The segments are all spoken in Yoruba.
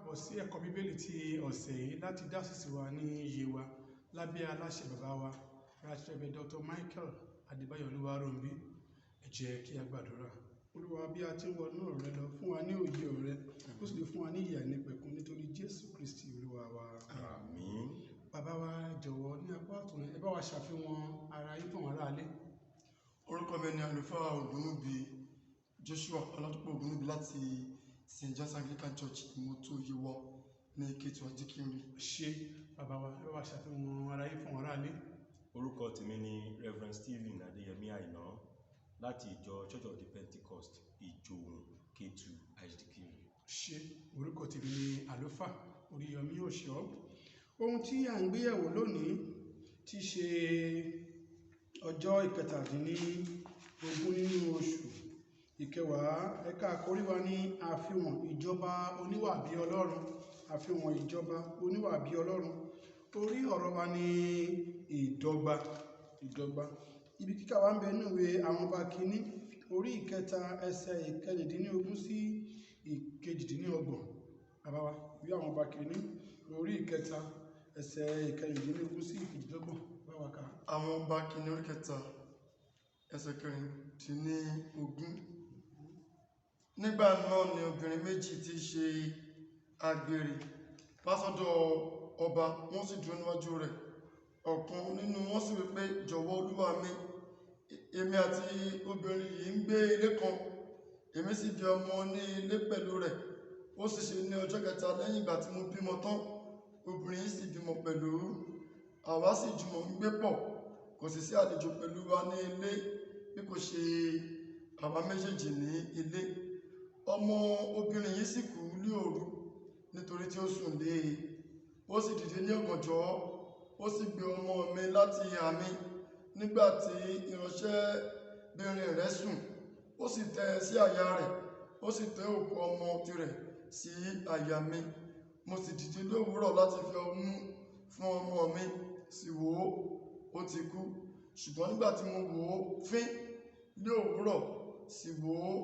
Káàbọ̀ sí ẹ̀kọ́ Bíbélì ti ọ̀sẹ̀ yìí láti dásìsì wa ní Yewa lábẹ́ aláṣẹ bàbá wa, Right Reverend Dr. Michael Adébáyọ̀ Olúwarónbí. Ẹ jẹ́ kí a gbàdúrà. Olúwa, bí a ti ń wọnú ọ̀rọ̀ rẹ lọ, fún wa ní òye ọ̀rọ̀ rẹ, ó sì lè fún wa ní ìyè àìnípẹ̀kun nítorí Jésù Kristi Olúwa wa. Àmín. Bàbá wa, jọ̀wọ́, ní apá ọ̀tún, ẹ bá wa ṣàfihàn ara yín fún àwọn aráalé. Orúkọ mi ni Àlùfáà Ògúnúbi Joshua Ọládúpọ̀ Ògúnúbi láti St. John's Anglican Church, Ìmọ̀tò, Yewa ní Kétu Ajíkiri. Ṣé bàbá wa, ẹ bá wa ṣàfihàn ara yín fún àwọn aráalé. Orúkọ tèmi ni Reverend Stephen Adéyẹmí Àìná láti ìjọ Church of the Pentecost, Ìjòhùn, Kétu Ajíkiri. Ṣé. Orúkọ tèmi ni Àlùfáà Oríyọmí Òṣọ́. Ohun tí à ń gbéyẹ̀wò lónìí tí ṣe ọjọ́ 17 nínú oṣù ìkẹwàá, ẹ̀ka àkórí wa ní àfihàn ìjọba oníwà bí Ọlọ́run. Àfihàn ìjọba oníwà bí Ọlọ́run. Orí ọ̀rọ̀ wa ní ìdọ́gba. Ìdọ́gba. Ibi kíkà wa ń bẹ nínú ìwé Àwọn Ọba Kínní, orí 3, ẹsẹ̀ 16 sí 28. Bàbá wa, ìwé Àwọn Ọba Kínní, orí 3, ẹsẹ̀ 16 sí 28, bá wa kà. Àwọn Ọba Kínní, orí 3, ẹsẹ̀ 16. Nígbà náà ni obìnrin méjì tí í ṣe àgbèrè wá sọ́dọ̀ ọba, wọ́n sì dúró níwájú rẹ̀. Ọ̀kan nínú wọn sì wípé, "Jọ̀wọ́, olúwa mi, èmi àti obìnrin yìí ń gbé ilé kan, èmi sì bí ọmọ ní ilé pẹ̀lú rẹ̀. Ó sì ṣe ní ọjọ́ kẹta lẹ́yìn ìgbà tí mo bímọ tán, obìnrin yìí sì bímọ pẹ̀lú. Àwa sì jùmọ̀ ń gbé pọ̀, kò sì sí àlejò pẹ̀lú wa ní ilé bí kò ṣe àwa méjèèjì ní ilé. Ọmọ obìnrin yìí sì kú ní òru nítorí tí ó sùn lé e. Ó sì dìde ní ọ̀gànjọ́, ó sì gbé ọmọ mi láti ìhà mi nígbà tí ìránṣẹ́bìnrin rẹ̀ sùn, ó sì tẹ́ ẹ sí àyà rẹ̀, ó sì tẹ́ òkú ọmọ tirẹ̀ sí àyà mi. Mo sì dìde lówùúrọ̀ láti fi ọmú fún ọmọ mi, sì wò ó, ó ti kú. Ṣùgbọ́n nígbà tí mo wò ó fín ní òwúrọ̀, sì wò ó,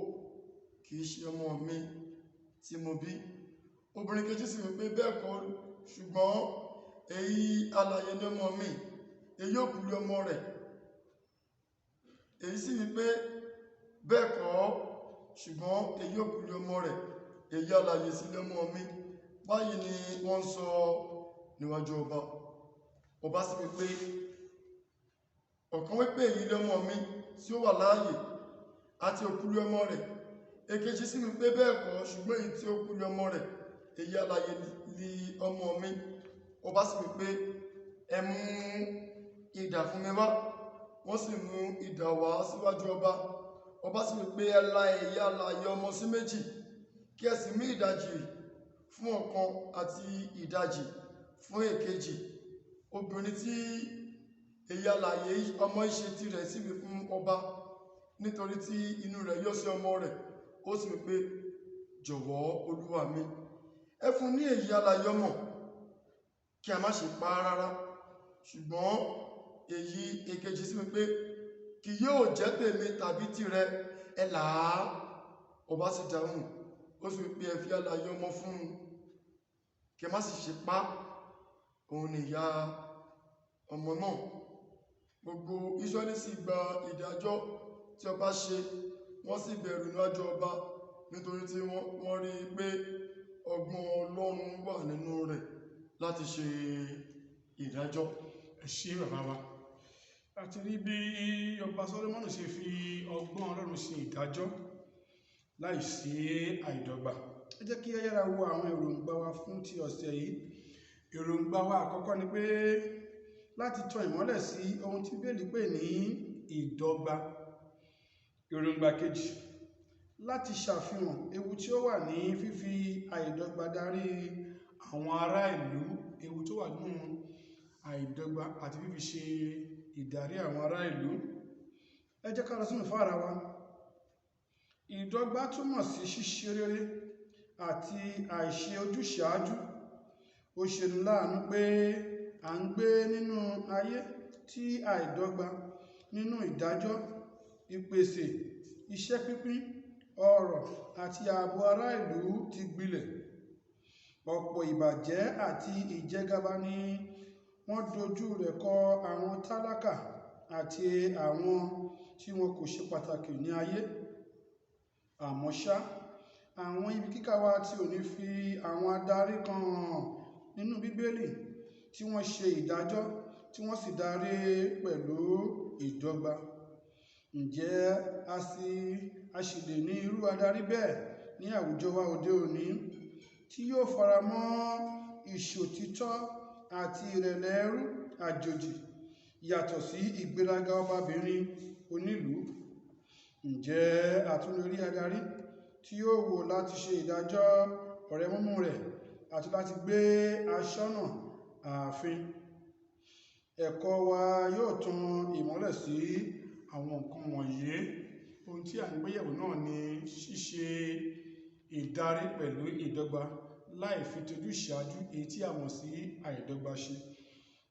kì í ṣe ọmọ mi tí mo bí." Obìnrin kejì sì wípé, "Bẹ́ẹ̀ kọ́, ṣùgbọ́n èyí alààyè ni ọmọ mi, èyí òkú ni ọmọ rẹ̀." Èyí sì wípé, "Bẹ́ẹ̀ kọ́, ṣùgbọ́n èyí òkú ni ọmọ rẹ̀, èyí alààyè sì ni ọmọ mi." Báyìí ni wọ́n ń sọ níwájú ọba. Ọba sì wípé, ọ̀kan wípé, "Èyí ni ọmọ mi tí ó wà láàyè, àti òkú ni ọmọ rẹ̀." Èkejì sì wípé, "Bẹ́ẹ̀ kọ́, ṣùgbọ́n èyí tí ó kú ni ọmọ rẹ̀, èyí alààyè ni ọmọ mi." Ọba sì wípé, "Ẹ mú idà fún mi wá." Wọ́n sì mú idà wá síwájú ọba. Ọba sì wípé, "Ẹ la èyí alààyè ọmọ sí méjì, kí ẹ sì mú ìdajì fún ọ̀kan àti ìdajì fún èkejì." Obìnrin tí èyí alààyè ọmọ ṣe tirẹ̀ sì wí fún ọba, nítorí tí inú rẹ̀ yọ́ sí ọmọ rẹ̀, ó sì wípé, "Jọ̀wọ́, olúwa mi, ẹ fún ní èyí alààyè ọmọ, kí a má ṣe pa á rárá." Ṣùgbọ́n èyí èkejì sì wípé, "Kì yóò jẹ́ tèmi tàbí tìrẹ, ẹ là á." Ọba sì dáhùn, ó sì wípé, "Ẹ fi alààyè ọmọ fún un, kí ẹ má sì ṣe pa á, òun ni ìyá ọmọ náà." Gbogbo Ísírẹ́lì sì gba ìdájọ́ tí ọba ṣe, wọ́n sì bẹ̀rù níwájú ọba, nítorí tí wọ́n rí i pé ọgbọ́n Ọlọ́run wà nínú rẹ̀ láti ṣe ìdájọ́. Ẹ ṣé, bàbá wa. A ti rí bí ọba Sólómọ́nì ṣe fi ọgbọ́n Ọlọ́run ṣe ìdájọ́ láìsí àìdọ́gba. Ẹ jẹ́ kí a yára wo àwọn èròǹgbà wa fún ti ọ̀sẹ̀ yìí. Èròǹgbà wa àkọ́kọ́ ni pé láti tan ìmọ́lẹ̀ sí ohun tí Bíbélì pè ní ìdọ́gba. Èròǹgbà kejì, láti ṣàfihàn ewu tí ó wà ní fífi àìdọ́gba darí àwọn ará ìlú, ewu tó wà nínú àìdọ́gba àti fífi ṣe ìdarí àwọn ará ìlú. Ẹ jẹ́ ká lọ sínú ìfáàrà wa. Ìdọ́gba túmọ̀ sí ṣíṣe rere àti àìṣe ojúṣàájú. Ó ṣeni láàánú pé à ń gbé nínú ayé tí àìdọ́gba nínú ìdájọ́, ìpèsè, iṣẹ́ pínpín, ọrọ̀ àti ààbò ará ìlú ti gbilẹ̀. Ọ̀pọ̀ ìbàjẹ́ àti ìjẹgàba ni wọ́n dojú rẹ̀ kọ àwọn tálákà àti àwọn tí wọn kò ṣe pàtàkì ní ayé. Àmọ́ ṣá, àwọn ibi kíkà wa tí ò ní fi àwọn adarí kan hàn nínú Bíbélì tí wọ́n ṣe ìdájọ́ tí wọ́n sì darí pẹ̀lú ìdọ́gba. Ǹjẹ́ a sì lè ní irú adarí bẹ́ẹ̀ ní àwùjọ wa òde òní tí yóò fara mọ́ ìṣòtítọ́ àti ìrẹ̀lẹ̀ ẹrú àjòjì yàtọ̀ sí ìgbéraga ọbabìnrin onílùú? Ǹjẹ́ a tún lè rí adarí tí yóò wò láti ṣe ìdájọ́ ọ̀rẹ́ múmú rẹ̀ àti láti gbé aṣọ́nà ààfin? Ẹ̀kọ́ wa yóò tan ìmọ́lẹ̀ sí àwọn nǹkan wọ̀nyí. Ohun tí à ń gbéyẹ̀wò náà ni ṣíṣe ìdarí pẹ̀lú ìdọ́gba láì fi tojú ṣáájú, èyí tí a mọ̀ sí àìdọ́gba ṣe.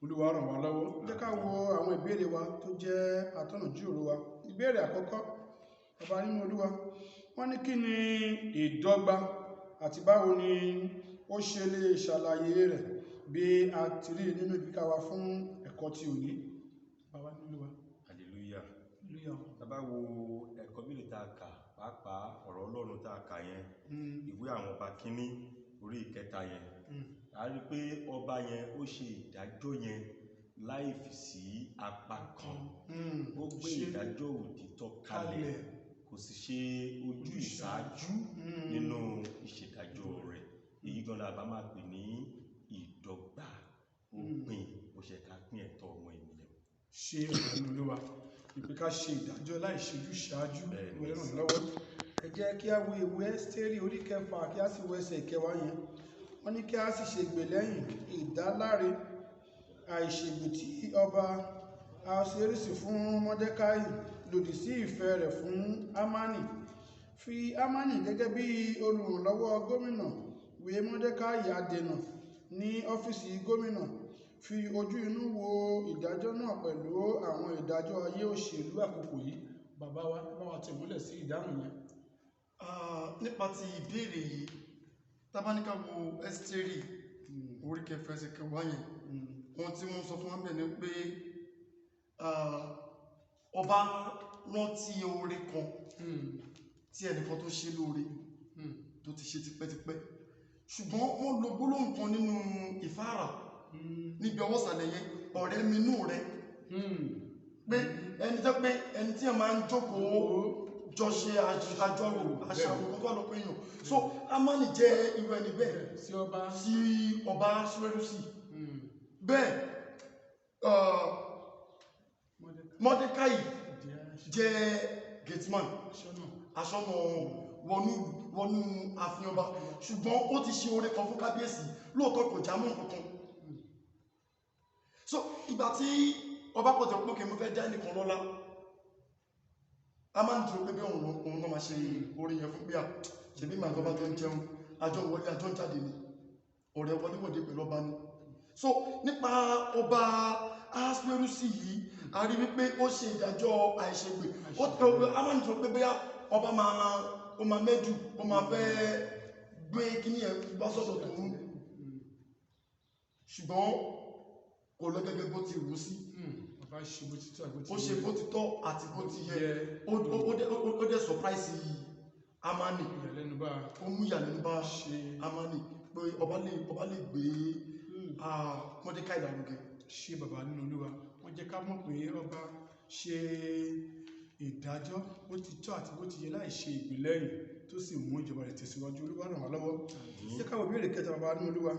Olúwa ràn wá lọ́wọ́. Jẹ́ ká wo àwọn ìbéèrè wa tó jẹ́ atọ́nà jíròrò wa. Ìbéèrè àkọ́kọ́, bàbá nínú Olúwa, wọ́n ní kí ni ìdọ́gba àti báwo ni ó ṣe lè ṣàlàyé rẹ̀ bí a ti rí nínú ìbíkà wa fún ẹ̀kọ́ tí òní? Bàbá nínú Olúwa. Hallelujah. Hallelujah. Tá bá wo ẹ̀kọ́ Bíbélì tá a kà, pàápàá ọ̀rọ̀ Ọlọ́run tá a kà yẹn, ìwé àwọn ọba kínní orí ìkẹta yẹn, a rí pé ọba yẹn ó ṣe ìdájọ́ yẹn láì fi sí apá kan. Ó gbé ìdájọ́ òtítọ́ kalẹ̀, kò sì ṣe ojú ìṣáájú nínú ìṣèdájọ́ rẹ̀. Èyí gan la bá máa pè ní ìdọ́gba. Ó pín bó ṣe ká pín ẹ̀tọ́ ọmọ ènìyàn. Ṣe ọ̀nà Olúwa ìpè ká ṣe ìdájọ́ láì ṣojú ṣáájú Bẹ́ẹ̀ni. Ìwé ràn lọ́wọ́. Ẹ jẹ́ kí a wo ìwé Ẹ́sítérì orí kẹfà kí a sì wo ẹsẹ̀ ìkẹwàá yẹn. Wọ́n ní kí a sì ṣègbè lẹ́yìn ìdáláre àìṣègbè tí ọba Ahasuérùsì fún Mọ́dékáì lòdì sí ìfẹ́ rẹ̀ fún Hámánì. Fi Hámánì gẹ́gẹ́ bí olùrànlọ́wọ́ gómìnà wé Mọ́dékáì adènà ní ọ́fíìsì gómìnà. Fi ojú inú wo ìdájọ́ náà pẹ̀lú àwọn ìdájọ́ ayé òṣèlú àkókò yìí. Bàbá wa, bá wa tẹ̀mọ́lẹ̀ sí ìdáhùn yẹn. Nípa ti ìbéèrè yìí, tá bá ní ká wo Ẹ́sítérì orí kẹfà ẹsẹ̀ kẹwàá yẹn, ohun tí wọ́n sọ fún wa bẹ́ẹ̀ ni pé ọba rántí oore kan tí ẹnìkan tó ṣe lóore tó ti ṣe tipẹ́tipẹ́, ṣùgbọ́n wọ́n lo gbólóhùn kan nínú ìfáàrà níbi ọwọ́ ìsàlẹ̀ yẹn, ọ̀rẹ́ mi inú rẹ, pé ẹni tó pé ẹni tí ẹ máa ń jókòó jọ ṣe àjọrò àṣàrò tó wà lọ́pọ̀ èèyàn. So Hámánì jẹ́ irú ẹni bẹ́ẹ̀ sí ọba sí ọba Ahasuérùsì. Bẹ́ẹ̀ Mọ́dékáì jẹ́ gateman, aṣọ́nà wọnú ààfin ọba, ṣùgbọ́n ó ti ṣe oore kan fún kábíyèsí, lóòótọ́ kò já mọ́ nǹkan. So ìgbà tí ọba pọ̀ tẹ̀ pé mo fẹ́ dá ẹnìkan lọ́lá, a máa ń dúró pé bí òun náà máa ṣe oore yẹn fún pé à ṣebí màá tọ́ba jọ ń jẹun, àjọ wọlé àjọ ń jáde ni, ọ̀rẹ́ wọléwọ̀de pẹ̀lú ọba ni. So nípa ọba Ahasuérùsì yìí, a rí wípé ó ṣe ìdájọ́ àìṣègbè. Ó a máa ń dúró pé bóyá ọba máa ó máa mẹ́jù, ó máa fẹ́ gbé kíní ẹ̀ bá sọ́dọ̀ tòun, ṣùgbọ́n kò lọ gẹ́gẹ́ bó ti wù sí. Bàbá ṣe bó ti tọ́ àti bó ti Ó ṣe yẹ. Bó ti tọ́ àti bó ti yẹ. Ó dẹ̀ surprise Hámánì. Ìyàlẹ́nu bá. Ó mú ìyàlẹ́nu bá ṣe Hámánì pé ọba lè gbé Mọ́dékáì lárugẹ. Ṣe bàbá nínú Olúwa, wọ́n jẹ́ ká mọ̀ pé ọba ṣe ìdájọ́ bó ti tọ́ àti bó ti yẹ láì ṣe ìgbìlẹ́yìn, tó sì mú ìjọba rẹ̀ tẹ̀síwájú. Olúwa ràn wá lọ́wọ́. Jẹ́ ká wo ìbéèrè kẹta, bàbá nínú Olúwa.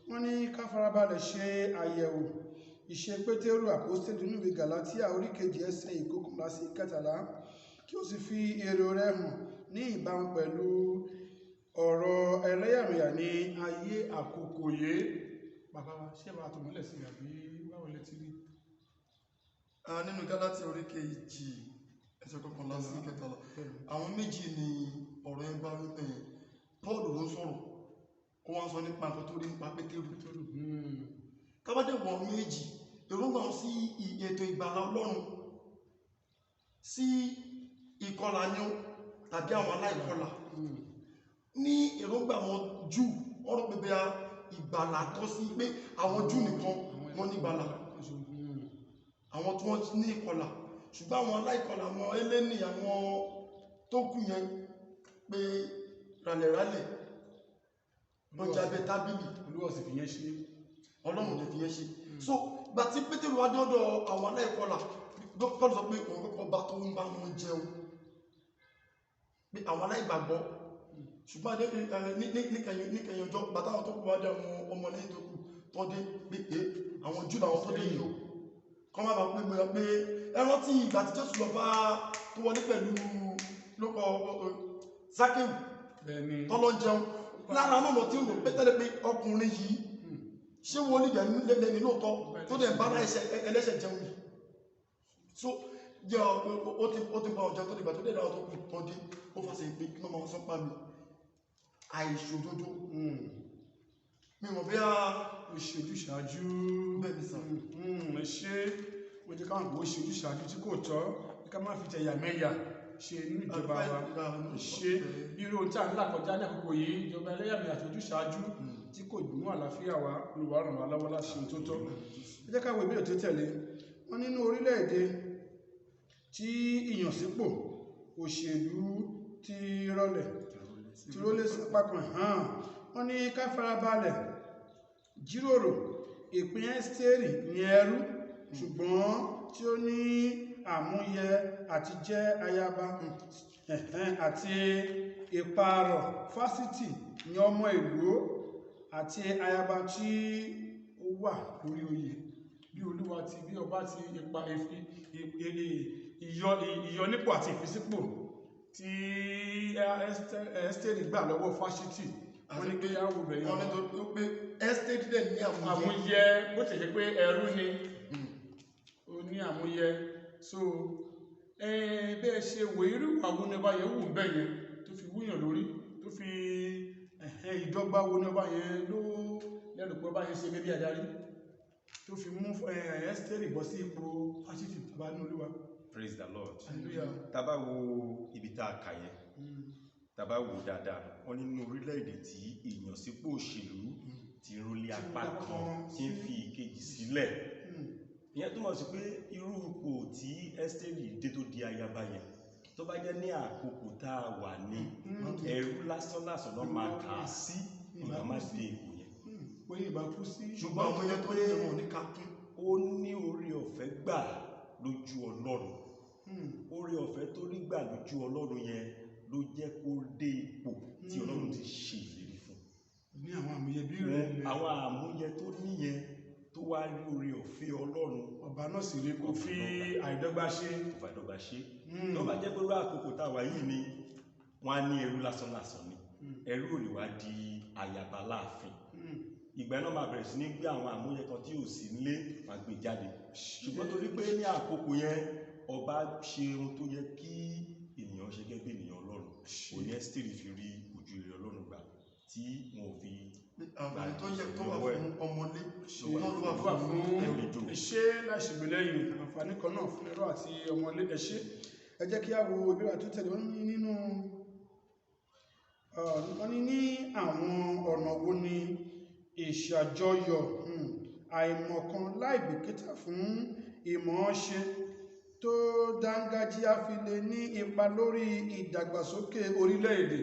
Wọ́n ní ká farabalẹ̀ ṣe àyẹ̀wò ìṣe Pétérù àpọ́stélì nínú ìwé Gàlátíà orí kejì ẹsẹ̀ 11 sí 13, kí ó sì fi èrò rẹ̀ hàn ní ìbámu pẹ̀lú ọ̀rọ̀ ẹlẹ́yàmẹ̀yà ní ayé àkókò yìí. Bàbá wa, ṣé bàbá tó mọ́lẹ̀ sí àbí báwo lẹ ti rí? Nínú Gálátíà orí kejì ẹsẹ̀ 11 sí 13, àwọn méjì ni ọ̀rọ̀ yẹn bá wípé yẹn. Paul ló ń sọ̀rọ̀, ó wá ń sọ nípa nǹkan tó rí nípa Pétérù. Kábàdé wọ̀n méjì, èròǹgbà wọn sí ètò ìgbàlà Ọlọ́run, sí ìkọlà ni ó tàbí àwọn aláìkọlà, ní èròǹgbà wọn Júù. Wọ́n rò pé bí ìgbàlà tọ́ sí pé àwọn Júù nìkan wọ́n ní ìgbàlà, àwọn tí wọ́n ní ìkọlà, ṣùgbọ́n àwọn aláìkọlà, àwọn Hélénì, àwọn tó kù yẹn pé ràlẹ̀ràlẹ̀ wọ́n jábẹ́ tábìlì. Olúwa sì fi yẹn ṣe. Ọlọ́run lè fi yẹn ṣe. So gbà tí Pétérù wá dọ́dọ̀ àwọn aláìkọlà, Paul sọ pé òun kọ́kọ́ bá tó ń bá wọn jẹun, pé àwọn aláìgbàgbọ́. Ṣùgbọ́n níkẹyìn ọjọ́ bàtà àwọn tó kù wá dé, àwọn ọmọlẹ́yìn tó kù tó dé, pé é àwọn Júù làwọn tó dé yìí o, kọ́ má bàa pé bóyá pé ẹ rántí ìgbà tí Jésù lọ bá tó wọlé pẹ̀lú lókọ Sákéwù Bẹ́ẹ̀ni. tọ́lọ́ ń jẹun lára náà lọ tí ó rò pé tẹ́lẹ̀ pé ọkùnrin yìí ṣé wọ́n ní lẹ́ni lóòótọ́ tó dẹ̀ bá ẹlẹ́ṣẹ̀ jẹun yìí. So jẹ́ ó ti bá ọjọ́ tó dìgbà tó dẹ̀ dára tó kù tó dé, ó fàṣẹ pé kí wọ́n máa sọ pa mi àìṣòdodo. Mi mọ̀ bí a Ó ṣe ojúṣàájú. Bẹ́ẹ̀ ni sà. Ẹ ṣe ó jẹ́ káwọn kò ṣe ojúṣàájú tí kò tọ́, kí ká má fi tẹ̀yàmẹ̀yà ṣe nínú ìjọba wa. Ẹ ṣe bí irú ohun tí à ń là kọjá ní àkókò yìí, ìjọba ẹlẹ́yàmẹ̀yà àti ojúṣàájú tí kò mú àlàáfíà wá. Olúwa ràn wá lọ́wọ́ láti ṣe ohun tó tọ́. Ẹ jẹ́ ká wo ìbéèrè tó tẹ̀lé. Wọ́n nínú orílẹ̀-èdè tí ìyànsípò òṣèlú ti rọlẹ̀ tí ó lé sápá kan hàn, wọ́n ní ká farabalẹ̀ jíròrò ìpín Ẹ́sítérì ní ẹrú ṣùgbọ́n tí ó ní àmúyẹ àti jẹ́ ayaba, àti ìpààrọ̀ fásitì ní ọmọ ìlú àti ayaba tí ó wà lórí oyè. Bí Olúwa ti bí ọba ti ipa ìyọnípò àti ìfisípò tí Ẹ́sítérì gbà lọ́wọ́ fásitì, wọ́n ní pé á wo bẹ̀yẹn. Wọ́n ní tó pé Ẹ́sítérì dẹ̀ ní àmúyẹ. Àmúyẹ, bó ti jẹ́ pé ẹrú ni, ó ní àmúyẹ. So bẹ́ẹ̀ ṣe wò, irú àwọn ní ọba yẹn wù bẹ́ẹ̀ yẹn tó fi wúyàn lórí, tó fi ìdọ́gba wo ní ọba yẹn ló lẹ́rù pé ọba yẹn ṣe bébí adarí tó fi mú Ẹ́sítérì bọ́ sí ipò fásitì bàbá ní Olúwa. Praise the Lord. Hallelujah. Tá bá wo ibi tá a kà yẹn, tá bá wo dáadáa, wọ́n nínú orílẹ̀-èdè tí ìyànsípò òṣèlú ti rólé apá kan tí ń fi ìkejì sílẹ̀, ìyẹn túmọ̀ sí pé irú ipò tí Ẹ́sítérì dé tó di ayaba yẹn, tó bá jẹ́ ní àkókò tá a wà ní, ẹrú lásán lásán náà máa kà á sí, ìgbà má dé ipò yẹn. Pé ìbá kú sí. Ṣùgbọ́n àwọn yẹn tó ní ẹ̀wọ̀n ní kakún. Ó ní oore ọ̀fẹ́ gbà lójú Ọlọ́run. Oore ọ̀fẹ́ tó rí gbà lójú Ọlọ́run yẹn ló jẹ́ kó dé ipò tí Ọlọ́run ti ṣe ìlérí fún. Ní àwọn àmúyẹ bí rẹ̀. Àwọn àmúyẹ tó níyẹn tó wá rí oore ọ̀fẹ́ Ọlọ́run. Ọba náà sì rí kò fi àìdọ́gba ṣe. Kò fàìdọ́gba ṣe. Tó bá jẹ́ pé irú àkókò tá a wà yìí ni, wọ́n á ní ẹrú lásán lásán ni, ẹrú ò lè wá di ayaba láàfin. Ìgbà náà máa bẹ̀rẹ̀ sí ní gbé àwọn àmúyẹ kan tí ò sí nílé, máa gbé jáde. Ṣùgbọ́n torí pé ní àkókò yẹn ọba ṣe ohun tó yẹ kí ènìyàn ṣe gẹ́gẹ́ bí ènìyàn Ọlọ́run, òní Ẹ́sítérì fi rí ojú rere Ọlọ́run gbà tí wọn ò fi Àǹfààní tó yẹ tó wà fún ọmọlé náà ló wà wà fún fún àlejò. Ṣé láìṣègbèlẹ́yìn àǹfààní kan náà fún ẹrú àti ọmọlé. Ẹ ṣé. Ẹ jẹ́ kí á wo ìbéèrè tó tẹ̀lé. Wọ́n ní nínú wọ́n ní ní àwọn ọ̀nà wo ni ìṣàjọyọ̀ àìmọ̀kan láìbìkítà fún ìmọ̀ọ́ṣe tó dángájíá fi lè ní ipa lórí ìdàgbàsókè orílẹ̀-èdè?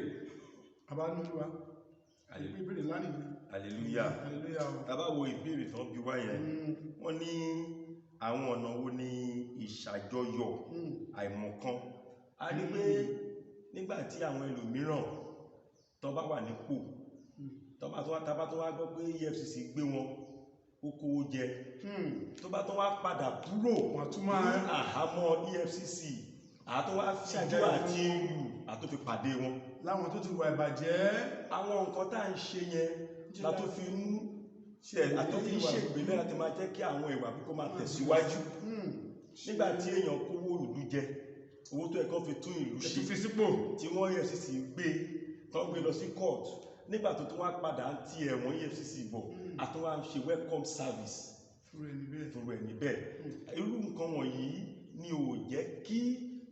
Àbánúlúwa, ìbéèrè ńlá nìyẹn. Hallelujah. Hallelujah o. Tá bá wo ìbéèrè tán bí wá yẹn, wọ́n ní àwọn ọ̀nà wo ni ìṣàjọyọ̀ àìmọ̀kan. A rí pé nígbà tí àwọn ẹlòmíràn tó bá wà nípò, tó bá tó wá, tá bá tó wá gbọ́ pé EFCC gbé wọn, ó kówó jẹ, tó bá tó wá padà kúrò Wọ́n tún máa ní àhámọ́ EFCC, àtó wá fi ṣàjọyọ̀ àti EU àtó fi pàdé wọn láwọn tó ti wà ìbàjẹ́. Àwọn nǹkan tá à ń ṣe yẹn la tó fi ń ṣe, àtó fi ń ṣègbélé láti máa jẹ́ kí àwọn ìwà bí kò máa tẹ̀síwájú. Nígbà tí èèyàn kówó ìlú jẹ, owó tó ẹ̀kọ́ fi tún ìlú ṣe, Ètò fi sípò, tí wọ́n EFCC gbé, tán gbé lọ sí court, nígbà tó tún wá padà ń ti ẹ̀wọ̀n EFCC bọ̀, àtún wá ń ṣe welcome service fúnra ẹni bẹ́ẹ̀. Fún rẹ̀ níbẹ̀. Irú nǹkan wọ̀nyí ni ò jẹ́ kí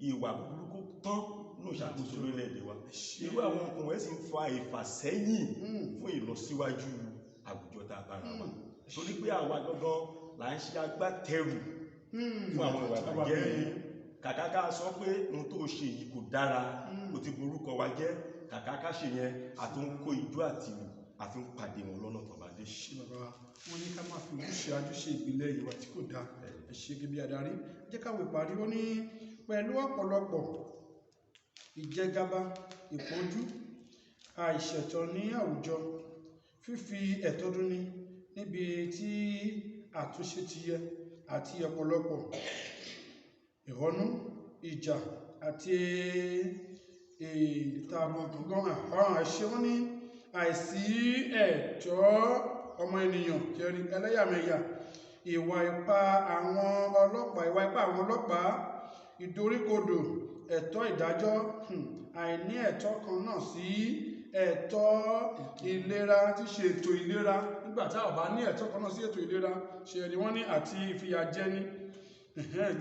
ìwà burúkú tán Nínú ìṣàkóso lórílẹ̀-èdè wa, irú àwọn nǹkan wọ̀nyí sì ń fa ìfàsẹ́yìn fún ìlọsíwájú àwùjọ tá a bára wa, torí pé àwa gangan là ń ṣe agbátẹrù fún àwọn ìwà ìbàjẹ́ yìí. Kàkà ká sọ pé ohun tó ṣe yìí kò dára, ó ti borúkọ wa jẹ́, kàkà ká ṣe yẹn, àti ń kó ijó àti ìlú àfi ń pàdé wọn lọ́nà tó bá dé. Ṣe bàbá, wọn ní ká máa fi ojúṣe ṣe ìpìlẹ̀ ìwà tí kò dáa. Ẹ ṣe gẹ́gẹ́ bí adarí. Jẹ́ káwé parí. Ó ní pẹ̀lú ọ̀pọ̀lọpọ̀ ìjẹgàba, ìpọ́njú, àìṣẹ̀tọ́ ní àwùjọ, fífi ẹ̀tọ́ dúnni níbi tí àtúnṣe ti yẹ, àti ọ̀pọ̀lọpọ̀ ìhónú, ìjà àti ìtàbùkù àṣẹ. Wọ́n ní àìsí ẹ̀tọ́ ọmọ ènìyàn jẹ́rí, ẹlẹ́yàmẹ̀yà, ìwà ipá àwọn ọlọ́pàá, ìwà ipá àwọn ọlọ́pàá, ìdoríkodò ẹ̀tọ́ ìdájọ́, àìní ẹ̀tọ́ kan náà sí ẹ̀tọ́ ìlera tí ṣe ètò ìlera, nígbà tá ò bá ní ẹ̀tọ́ kan náà sí ètò ìlera ṣe ẹni wọ́n ní, àti ìfìyàjẹni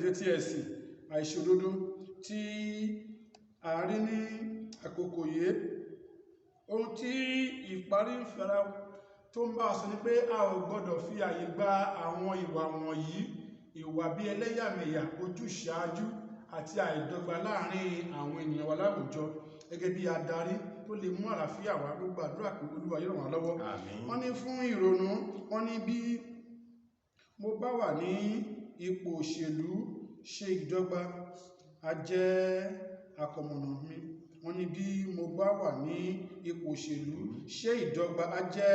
jẹ́ ti ẹ̀sìn, àìṣòdodo tí a rí ní àkókò yìí. Ohun tí ìparí ń fara tó ń bá a sọ ni pé a ò gbọ́dọ̀ fi àyè gba àwọn ìwà wọ̀nyí, ìwà bí ẹlẹ́yàmẹ̀yà, ojúṣàájú àti àìdọ́gba láàrin àwọn ènìyàn wa láwùjọ. Gẹ́gẹ́ bí adarí tó lè mú àlàáfíà wá, gbogbo àdúrà pé Olúwa yóò ràn wá lọ́wọ́. Àmín. Wọ́n ní fún ìrònú, wọ́n ní bí mo bá wà ní ipò òṣèlú, ṣe ìdọ́gba a jẹ́ akọmọ̀nà mi. Wọ́n ní bí mo bá wà ní ipò òṣèlú, ṣé ìdọ́gba á jẹ́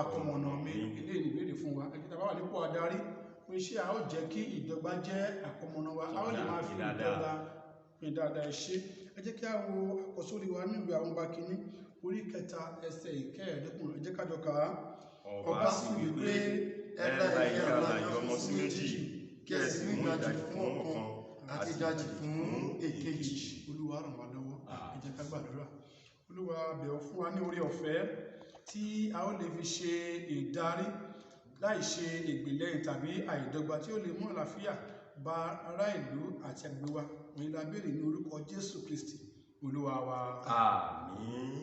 akọmọ̀nà mi? Ilé ìbéèrè fún wa, ẹgbẹ́ tá a bá wà nípò adarí pé ṣé a ó jẹ́ kí ìdọ́gba jẹ́ akọmọ̀nà wa, a ó lè máa fi ìdọ́gba pín dáadáa. Ṣe ẹ jẹ́ kí a wo àkọsórí wa ní ìwé àwọn Ọba Kìíní orí 3 ẹsẹ̀ 25. Ẹ jẹ́ ká jọ kà á. Ọba sì wí pé, ẹ la ìyá alààyè ọmọ sí méjì, kí ẹ sì mú ìdajì fún ọ̀kan àti ìdajì fún èkejì. Olúwa ràn wá lọ́wọ́. Ẹ jẹ́ ká gbàdúrà. Olúwa, bẹ̀ ọ́ fún wa ní oore ọ̀fẹ́ tí a ó lè fi ṣe ìdarí láì ṣe ìgbìlẹ̀yìn tàbí àìdọ́gba, tí ó lè mú àlàáfíà bá ará ìlú àti agbègbè wa. Òun la béèrè ní orúkọ Jésù Kristi Olúwa wa. Àmín.